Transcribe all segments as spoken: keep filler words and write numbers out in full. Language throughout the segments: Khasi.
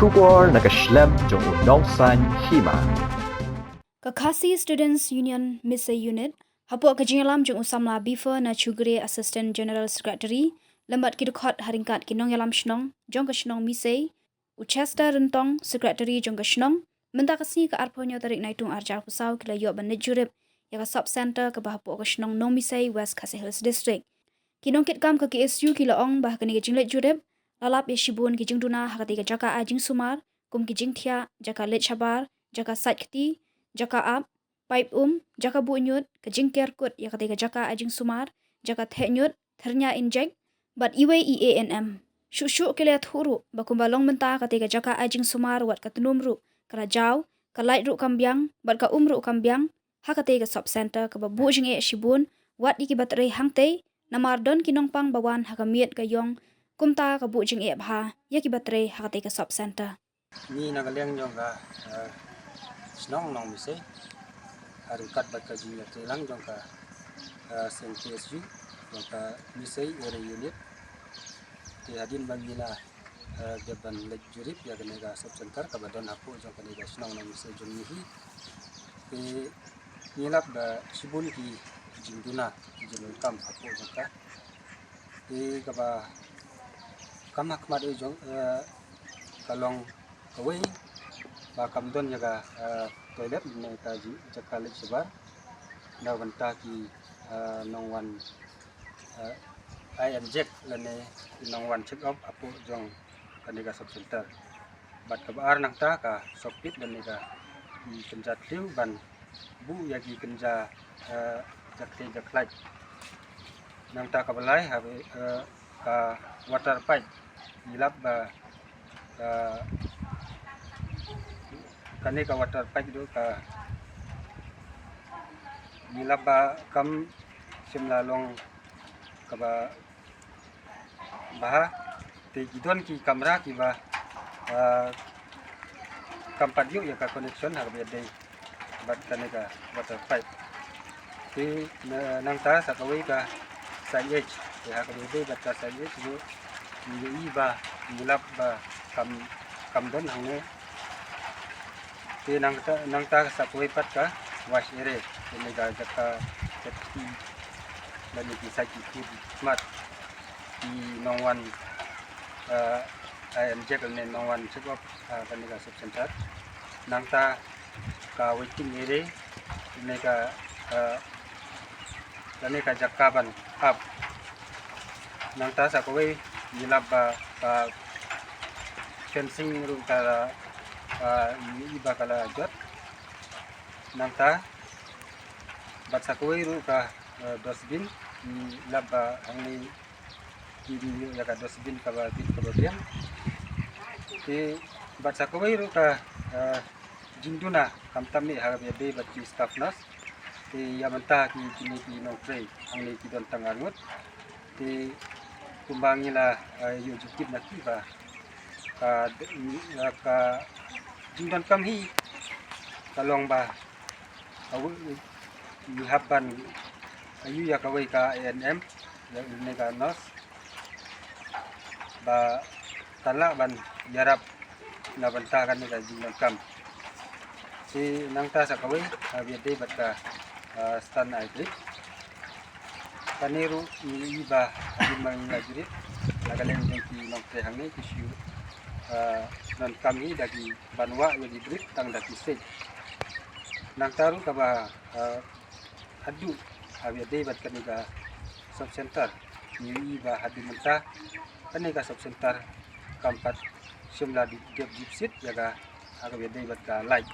Khubor na ka shlem jong u nongsaiñ hima. Ka Khasi Students Union Misei Unit, hapoh ka jingïalam jong u samla Bifer Nachugre, Assistant General Secretary, lem bad ki dkhot ha ryngkat ki nongïalam shnong jong ka shnong Misei, u Chester Ryntong, Secretary jong ka shnong, mynta ka sngi ka arphew hynñiew tarik Naitung arhajar arphew saw, ki la ïoh ban leit jurip ïa ka sub center kaba hapoh ka shnong Nongmisei, West Khasi Hills District. Ki nongkitkam ka K S U ki la ong ba ha kane ka jingleit jurip la lap ïa shibun ki jingduna ha katei ka jaka ai jingsumar, kum ki jingthiah, jaka leit shabar, jaka sait kti, jaka ap, paip um, jaka buh ñiut, ka jingker kut ïa katei ka jaka ai jingsumar, jaka theh ñiut, thyrnia injek, bad iwei i A N M. Shuh shuh ki la ïathuh ruh ba kumba long mynta katei ka jaka ai jingsumar wat ka tnum ruh ka la jaw, ka lait ruh kam biang, bad ka um ruh kam biang ha katei ka sub center kaba buh jingeh shibun wat ïa kiba trei hangtei, namar don ki nongpang ba wan ha ka miet ka ïong, kumta ka buh jingeh bha ïa kiba trei ha katei ka sub center. Ngi na ka liang jong ka, eh, shnong Nongmisei, ha ryngkat bad ka jingïatreilang jong ka, eh, seng K S U jong ka Misei Area Unit, te hadien ba ngi la, eh, dep ban leit jurip ïa kane ka sub center kaba don hapoh jong kane ka shnong Nongmisei jong ngi hi, te ngi lap ba shibun ki jingduna, ki jingdonkam hapoh jong ka. Te kaba kam ha khmat jong, eh, ka long kawei ba kam don ïa ka, eh, toilet ne ka ji-, jaka leit shabar na bynta ki, eh, nongwan, eh, ai injek lane ki nongwan check up hapoh jong kane ka sub center. Bad kaba ar nangta ka sohpit lane ka, mm, kynja thliew ban buh ïa ki kynja, eh, jakti jaklait. Nangta kaba lai ha, eh, ka water pipe. Ngi lap ba, eh, kane ka water pipe ruh ka ngi lap ba kam shym la long kaba bha, te ki don ki kamra kiba, ah, kam pat ïoh ïa ka connection ha kaba ïadei bad kane ka water pipe. Te na-, nangta sa kawei ka site edge, te ha kaba ïadei bad ka site edge ruh ngi ïohi ba ngi lap ba kam, kam don hangne. Te nangta, nangta sa kawei pat ka wash area, te ne ka jaka safety lane ki site ki khun mat ki nongwan, eh, ai injek ne nongwan check up, eh, kane ka sub center. Nangta ka waiting area, ne ka, eh, kane ka jaka ban ap. Nangta sa kawei ngi lap ba ka fencing ruh ka, eh, ngi i ba ka la jot. Nangta bad sa kawei ruh ka, eh, dustbin, ngi lap ba hangne ki ïoh ïa ka dustbin kaba bit kaba biang. Te bad sa kawei ruh ka, eh, jingduna khamtam eh ha kaba ïadei bad ki staff nurse. Te ïa mynta ki, kine ki nongtrei hangne ki don tang arngut. Te kumba ngi la, eh, ïoh jingtip na ki ba ka, ka jingdonkam hi ka long ba ngi hap ban ïoh ïa kawei ka A N M, ïa une ka nurse ba kan lah ban ïarap na bynta kane ka jingdonkam. Te nangta sa kawei, ha kaba ïadei bad ka, ah, stand ai drip. Kane ruh ngi i ba hadien ba ngi la jurip, na ka liang jong ki nongtrei hangne ki shu, ah, donkam hi da ki ban wah ïa ki drip tang da ki seit. Nangta ruh kaba, ah, haduh ha kaba ïadei bad kane ka sub center, ngi i ba hadien mynta kane ka sub center kam pat shym la dep jupsit ïa ka ha kaba ïadei bad ka light.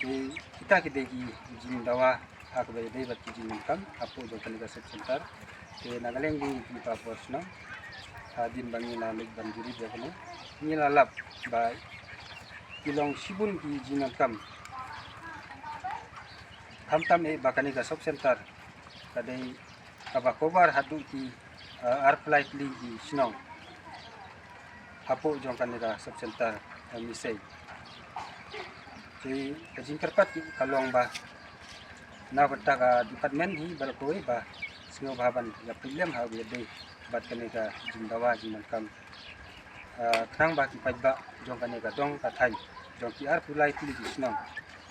Te kita ki dei ki jingdawa ha kaba ïadei bad ki jingdonkam hapoh jong kane ka sub center. Te na ka liang jong ngi ki para shnong, hadien ba ngi la leit ban jurip ïa kane, ngi la lap ba ki long shibun ki jingdonkam. Khamtam eh ba kane ka sub center ka dei kaba cover haduh ki, eh, arphew lai tylli ki shnong hapoh jong kane ka sub center, eh, Misei. Te ka jingkyrpad ka long ba na bynta ka department hi baroh kawei ba sngewbha ban ïa peit lem ha kaba ïadei bad kane ka jingdawa jingdonkam. Ah, khnang ba ki paidbah jong kane ka dong ka thaiñ jong ki arphew lai tylli ki shnong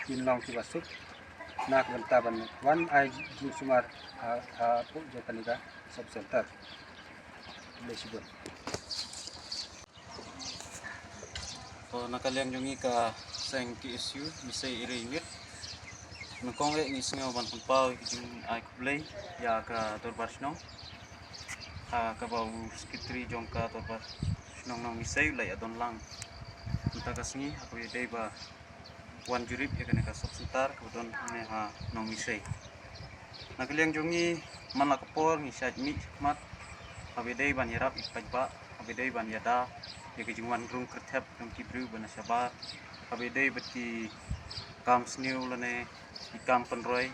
kin long kiba suk na ka bynta ban wan ai jingsumar ha, hapoh jong kane ka sub center. Khublei shibun. To, na ka liang jong ngi ka seng K S U Misei Area Unit, nyngkong eh ngi sngew ban pynpaw ïa ki jingai khublei ïa ka Dorbar Shnong, ha kaba u Secretary jong ka Dorbar Shnong Nongmisei u la ïa don lang mynta ka sngi ha kaba ïadei ba wan jurip ïa kane ka sub center kaba don hangne ha Nongmisei. Na ka liang jong ngi, man la ka por ngi shait mih shakhmat haba ïadei ban ïarap ïa ki paidbah, haba ïadei ban ïada ïa ka jingwan rung kyrthep jong ki briew ba na shabar, haba ïadei bad ki kam sniew lane ki kam pynroi.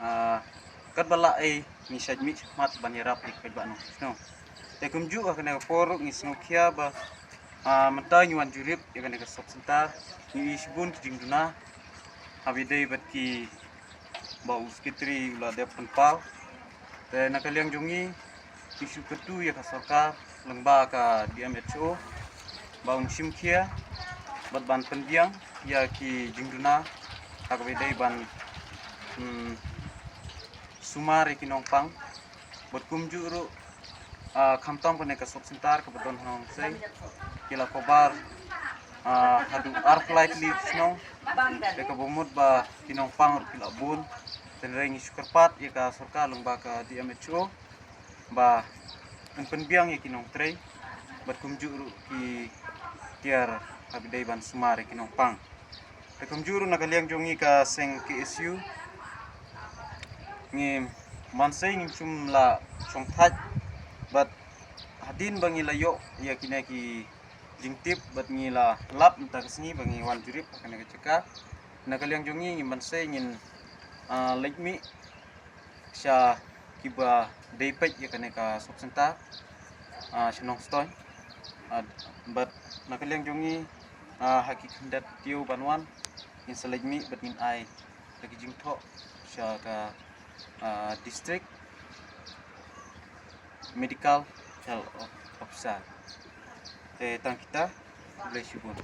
Ah, katba lah ei ngi shait mih shakhmat ban ïarap ïa ki paidbah nongshong shnong. Te kumjuh ha kane ka por ruh ngi sngewkhia ba, ah, mynta ngi wan jurip ïa kane ka sub center, ngi ïohi shibun ki jingduna haba ïadei bad kiba u Secretary u la dep pynpaw. Te na ka liang jong ngi, ngi shu kyrkhu ïa ka sorkar lyngba ka D M H O ba un shim khia bad ban pynbiang ïa ki jingduna ha kaba ïadei ban, hmm, sumar ïa ki nongpang. Bad kumjuh ruh, ah, khamtam kane ka sub center kaba don ha Nongmisei, ki la cover, ah, haduh arphew lai tylli ki shnong. Te kaba mut ba ki nongpang ruh ki la bun. Te hynrei ngi shu kyrpad ïa ka sorkar lyngba ka D M H O ba un pynbiang ïa ki nongtrei bad kumjuh ruh ki tiar haba ïadei ban sumar ïa ki nongpang. Te kumjuh ruh na ka liang jong ngi ka seng K S U, ngi man sei ngim shym la shongthait bad hadien ba ngi la ïoh ïa kine ki jingtip bad ngi la lap mynta ka sngi ba ngi wan jurip ha kane ka jaka. Na ka liang jong ngi, ngi man sei ngin, ah, leit mih sha kiba dei peit ïa kane ka sub center, ah, sha Nongstoiñ. Ah, bad na ka liang jong ngi, ah, ha ki khyndiat taïew ban wan ngin sa leit mih bad ngin ai ïa ki jingthoh sha ka, ah, District Medical Health Officer. Te tang kita, khublei shibun.